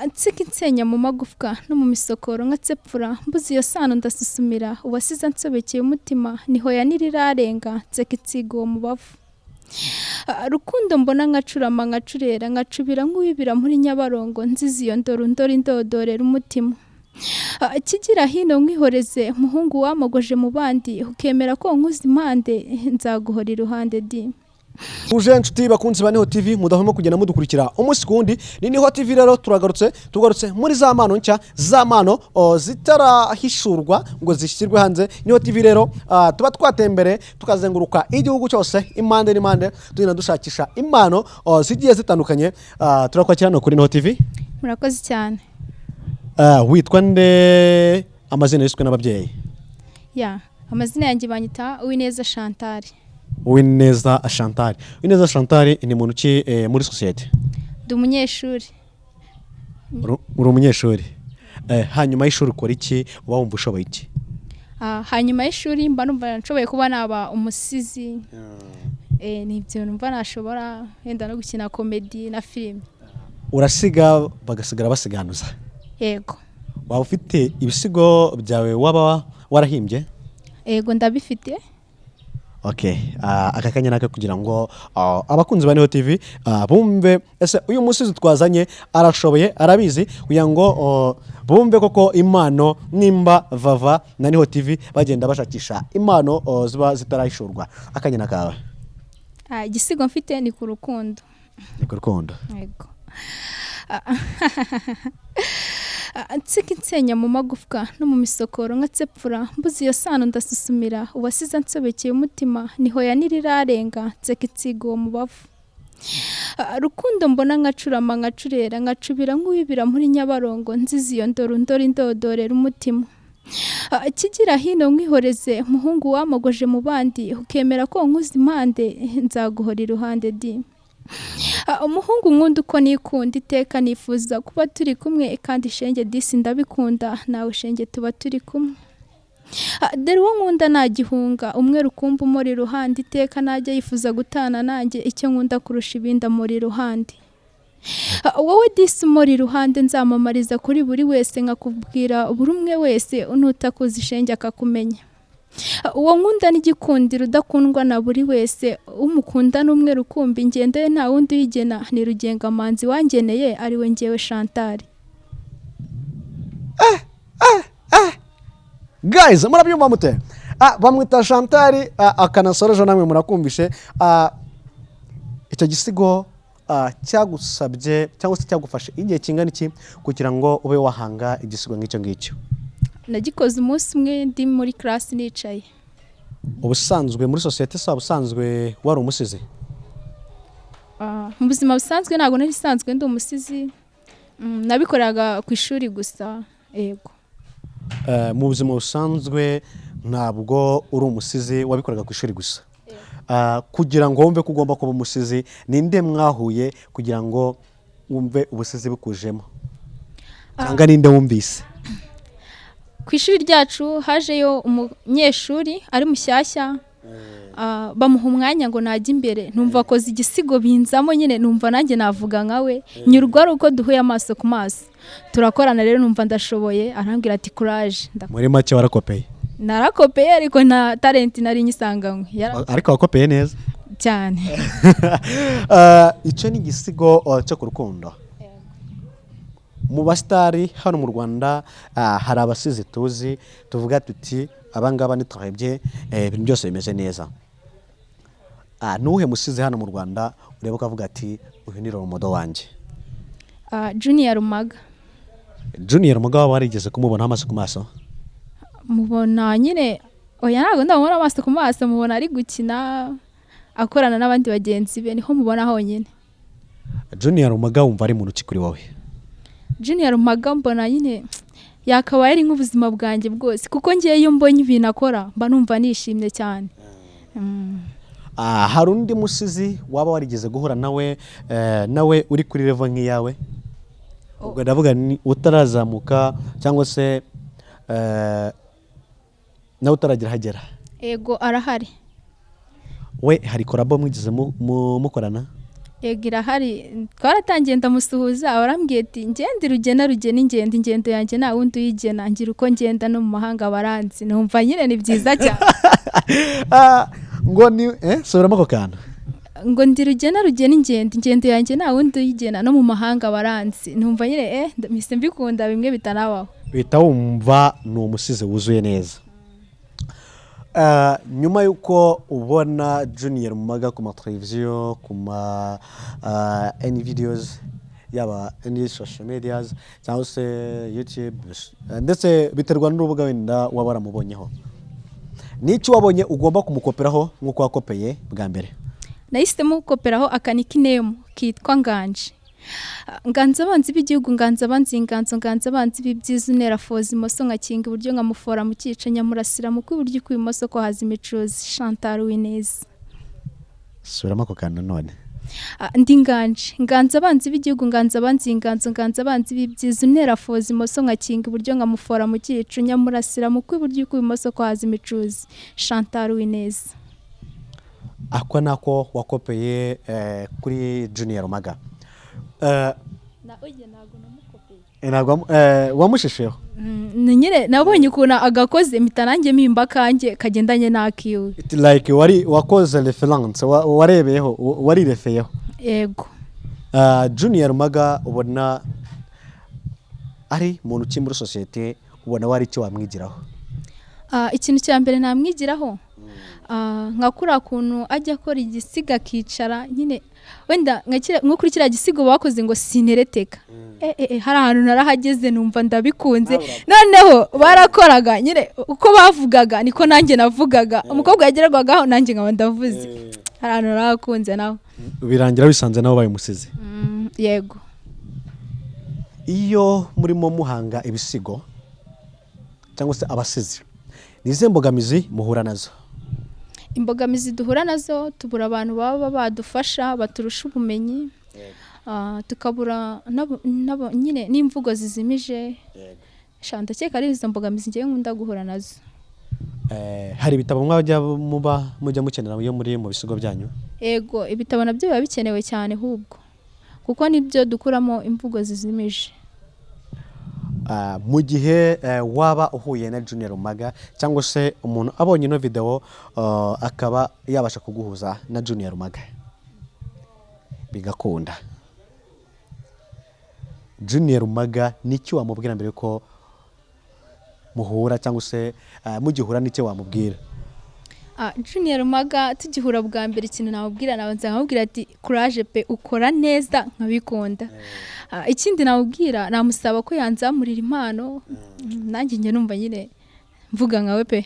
Nsika insenya mu magufwa no mu misokoro nkatsepfura, mbuze iyo sano ndasusumira. Uwasize ansobekeye umutima nihoya nirirarenga, nseka insiga uwo mubavu. Rukundo mbona nkacurama, nkacurera, nkacubira nk'uwibira muri Nyabarongo, nzize iyo ndoro ndora indodorera umutima. Kigira hino nkwihoreze, muhungu wamogoje mu bandi, ukemera ko nkuza impande, nzaguhora iruhande di. Uje nshuti bakunzi ba Niho TV, mudahwema kugenda mudukurikira umunsi ku wundi, ni Niho TV. Rero turagarutse, tugarutse muri za mpano nshya, za mpano zitarahishurwa ngo zishyirwe hanze. Niho TV rero tuba twatembere, tukazenguruka igihugu cyose impande n'impande, tugenda dushakisha impano zigiye zitandukanye. Turakwakira hano kuri Niho TV. Murakoze cyane. Witwa nde, amazina yiswe n'ababyeyi? Ya, amazina yanjye banyita Uwineza Chantal. Uwineza Chantal. Uwineza Chantal ni muntu ki muri sosiyete? Ndi umunyeshuri. Uri umunyeshuri. Hanyuma y'ishuri ukora iki? Uba wumva ushoboye iki? Hanyuma y'ishuri mba numva nshoboye kuba naba umusizi. Ni ibyo numva nashobora, wenda no gukina comedy na filime. Urasiga bagasigara basiganuza? Yego. Waba ufite ibisigo byawe waba warahimbye? Yego, ndabifite. Okay, aka kanya naka kugira ngo abakunzi ba Niho TV bumve ese uyu musizi twazanye arashoboye, arabizi, kugira ngo bumve koko impano, nimba Vava na Niho TV bagenda bashakisha impano ziba zitarahishurwa. Akanya nakawe. Igisigo mfite ni ku rukundo. Ni ku rukundo. Yego. Nsika insenya mu magufwa no mu misokoro nkatsepfura, mbuze iyo sano ndasusumira. Uwasize ansobekeye umutima nihoya nirirarenga, nseka insiga uwo mubavu. Rukundo mbona nkacurama, nkacurera, nkacubira nk'uwibira muri Nyabarongo, nzize iyo ndoro ndora indodorera umutima. Kigira hino nkwihoreze, muhungu wamogoje mu bandi, ukemera ko nkuza impande, nzaguhora iruhande di. Umuhungu nkunda uko nikunda, iteka nifuza kuba turi kumwe, kandi shenge disi ndabikunda, nawe shenge tuba turi kumwe. Dore uwo nkunda nagihunga, umwe rukumbi umuri iruhande, iteka najya yifuza gutana nanjye, icyo nkunda kurusha ibindi amuri iruhande. Wowe disi umuri iruhande, nzamamariza kuri buri wese, nkakubwira buri umwe wese, nutakuzi shenge akakumenya. Uwo nkunda n'igikundiro, udakundwa na buri wese, umukunda n'umwe rukumbi, ingendo ye nta wundi uyigena, ni Rugengamanzi wangeneye, ari we ngewe Chantal. Guys, murabyumva mute? Bamwita Chantal. Akanasorejo namwe murakumvishe. Icyo gisigo cyagusabye cyangwa se cyagufashe igihe kingana iki kugira ngo ube wahanga igisigo nk'icyo ngicyo? Nagikoze umunsi umwe ndi muri class nicaye. Ubusanzwe muri sosiyete se ubusanzwe wari umusizi? Mu buzima busanzwe ntabwo nari nsanzwe ndi umusizi. Nabikoraga ku ishuri gusa, yego. Mu buzima busanzwe ntabwo uri umusizi, wabikoraga ku ishuri gusa. Kugira ngo wumve ko ugomba kuba umusizi, ninde mwahuye kugira ngo wumve ubusizi bukujemo, cyangwa ninde wumvise? Ku ishuri ryacu hajeyo umunyeshuri ari mushyashya, bamuha umwanya ngo najye imbere, numva akoze igisigo binzamo nyine, numva nanjye navuga nkawe, nyurwa ari uko duhuye amaso ku maso, turakorana rero numva ndashoboye, arambwira ati "Courage." Muri make warakopeye? Narakopeye, ariko nta talent nari nyisanganywe. Ariko wakopeye neza. Cyane. Icyo ni igisigo cyo ku rukundo. Mu basitari hano mu Rwanda hari abasizi tuzi, tuvuga tuti abangaba ntiturebye, ibintu byose bimeze neza. Nuwuhe musizi hano mu Rwanda ureba ukavuga ati uyu ni role model wanjye? Junior Rumaga. Junior Mugabo, warigeze kumubona amaso ku maso? Mubona nyine, oya, ntabwo ndamubona amaso ku maso, mubona ari gukina akorana n'abandi bagenzi be, niho mubona honyine. Junior Rumaga wumva ari muntu ki kuri wowe? Junior Rumaga mbona nyine yakabaye ari nk'ubuzima bwanjye bwose, kuko ngewe iyo mbonye ibintu akora mba numva nishimye cyane. Hari undi musizi waba warigeze guhura nawe, nawe uri kuri level nk'iyawe? Ubwo ndavuga ni utarazamuka cyangwa se nawe utaragira ahagera. Ego, arahari. We hari collabo mwigeze mukorana? Yego, irahari. Twaratangiye, ndamusuhuza, barambwiye ati: "Ngende rugena rugena ingendo, ingendo yanjye nta wundi uyigena, ngira uko ngenda no mu mahanga baranzi." Numva nyine ni byiza cyane. Ah, ngo ni subiramo ako kantu. Ngo ndi rugena rugena ingendo, ingendo yanjye nta wundi uyigena, no mu mahanga baranzi. Numva nyine mpise mbikunda bimwe bitanabaho. Uhita wumva ni umusizi wuzuye neza. Nyuma y'uko ubona Junior Rumaga ku mateleviziyo, ku ma any videos, yaba any social medias cyangwa se YouTube, ndetse biterwa n'urubuga wenda waba waramubonyeho, n'icyo wabonye ugomba kumukoperaho nk'uko wakopeye bwa mbere? Nahisemo gukoperaho aka nickname kitwa Nganje. Nganza abanzi b'igihugu, nganza abanzi inganzo, nganza abanzi b'ibyiza, unera foza imoso nkakinga iburyo, nkamufora mu cyico, nyamurasira mu kw'iburyo, kw'ibumoso ko haza imicuzi, Chantal Uwineza. Subiramo ako kantu nanone. Ah, ndi Nganje, nganza abanzi b'igihugu, nganza abanzi inganzo, nganza abanzi b'ibyiza, unera foza imoso nkakinga iburyo, nkamufora mu cyico, nyamurasira mu kw'iburyo, kw'ibumoso ko haza imicuzi, Chantal Uwineza. Ako nako wakopeye kuri Junior Rumaga. Ntabwo wamushisheho? Ni nyine nabonye ukuntu agakoze, mpita nanjye mpimba akanjye kagendanye n'akiwe. It like wari wakoze reference, warebeyeho, warirefeyeho. Yego. Junior Rumaga ubona ari muntu ki muri sosiyete? Ubona wari icyo wamwigiraho? Ah, ikintu cya mbere namwigiraho, nka kuriya kuntu ajya akora igisigo akicara nyine, wenda nko kuri kiriya gisigo bakoze ngo "Sinereteka", hari ahantu narahageze numva ndabikunze. Noneho barakoraga nyine uko bavugaga niko nanjye navugaga, umukobwa yagerwagaho nanjye nkaba ndavuze. Hari ahantu narahakunze naho. Birangira wisanze nawe ubaye umusizi. Yego. Iyo murimo muhanga ibisigo cyangwa se abasizi, ni izihe mbogamizi muhura nazo? Imbogamizi duhura nazo, tubura abantu baba badufasha baturusha ubumenyi. Ah, tukabura nyine n'imvugo zizimije. Sha, ndakeka ari izo mbogamizi ngewe nkunda guhura nazo. Hari ibitabo mwajya muba mujya mukenera iyo muri mu bisigo byanyu? Yego, ibitabo nabyo biba bikenewe cyane ahubwo, kuko nibyo dukuramo imvugo zizimije. Ah, mu gihe waba uhuye na Junior Rumaga cyangwa se umuntu abonye ino video, akaba yabasha kuguhuza na Junior Rumaga bigakunda, Junior Rumaga n'icyo wamubwira mbere yuko muhura, cyangwa se mugihura n'icyo wamubwira? Ah, Junior Rumaga tugihura bwa mbere, ikintu namubwira, nabanza nkamubwira ati: "Courage pe, ukora neza nkabikunda." Ah, ikindi namubwira, namusaba ko yanzamurira impano. Nanjye njye numva nyine mvuga nkawe pe.